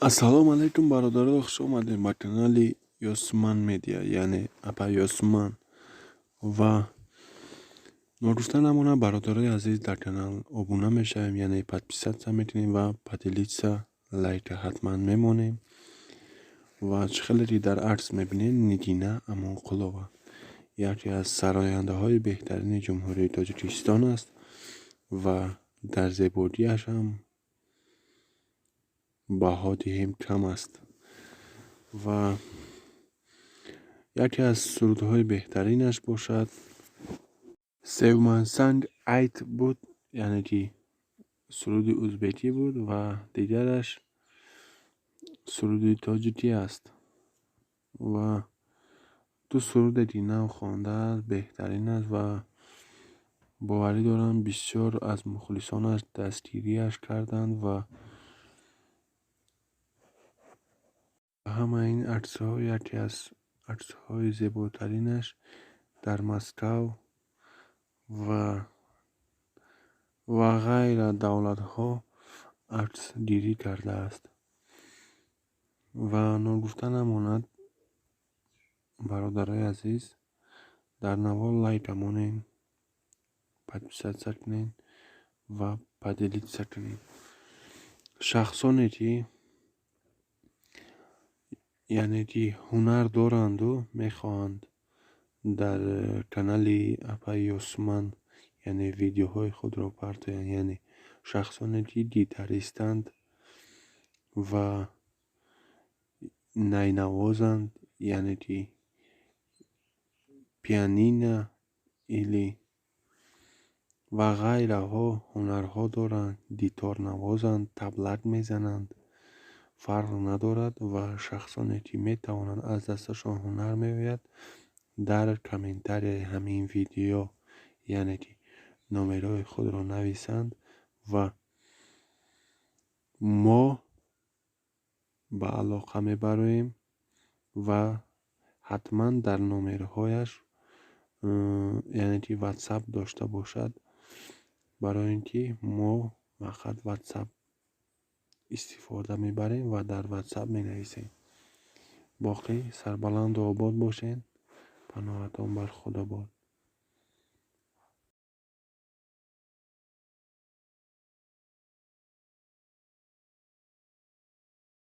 Ассалому алайкум, бародаро, хуш омадем ба канали Ёсман Медиа, яъне апа Ёсман. Ва ногуфта намонад, бародарои азиз, дар канал обуна мешавем, яъне подписаться мекунем ва поделиться, лайка ҳатман мемонем. Ва чӣ хеле ки дар акс мебинед, Нигина Амонқулова яке аз сарояндаҳои беҳтарини Ҷумҳурии Тоҷикистон аст ва дар зебогиаш ҳам баҳо диҳем кам аст. Ва яке аз сурудҳои беҳтаринаш бошад «Sevmasang ayt» буд, яъне ки суруди узбекӣ буд ва дигараш суруди тоҷикӣ аст. Ва ду суруде ки нав хондааст, беҳтарин аст ва боварӣ дорам, бисёр аз мухлисонаш дастгириаш карданд. Ва ҳамаи ин аксҳо, яке аз аксҳои зеботаринаш дар Москав ва ғайра давлатҳо аксгирӣ кардааст. Ва ногуфта намонад, бародарои азиз, дар навор лайка монед, подписаться кунед ва поделиться кунед. Шахсоне ки, яъне ки ҳунар доранду мехоҳанд дар канали апаи Ёсман, яъне видеоҳои худро партоянд, яъне шахсоне ки гитаристанд ва найнавозанд, яъне ки пианино или ва ғайраҳо ҳунарҳо доранд, диторнавозанд, таблак мезананд, фарқ надорад. Ва шахсоне ки метавонанд, аз дасташон ҳунар меояд, дар комментарияи ҳамин видео, яъне ки номерҳои худро нависанд ва мо ба алоқа мебароем ва ҳатман дар номерҳояш, яъне ки Ватсап дошта бошад, барои ин ки мо фақат Ватсап истифода мебарем ва дар Ватсап менависем. Боқӣ сарбаланду обод бошед, паноҳатон бар Худо бод.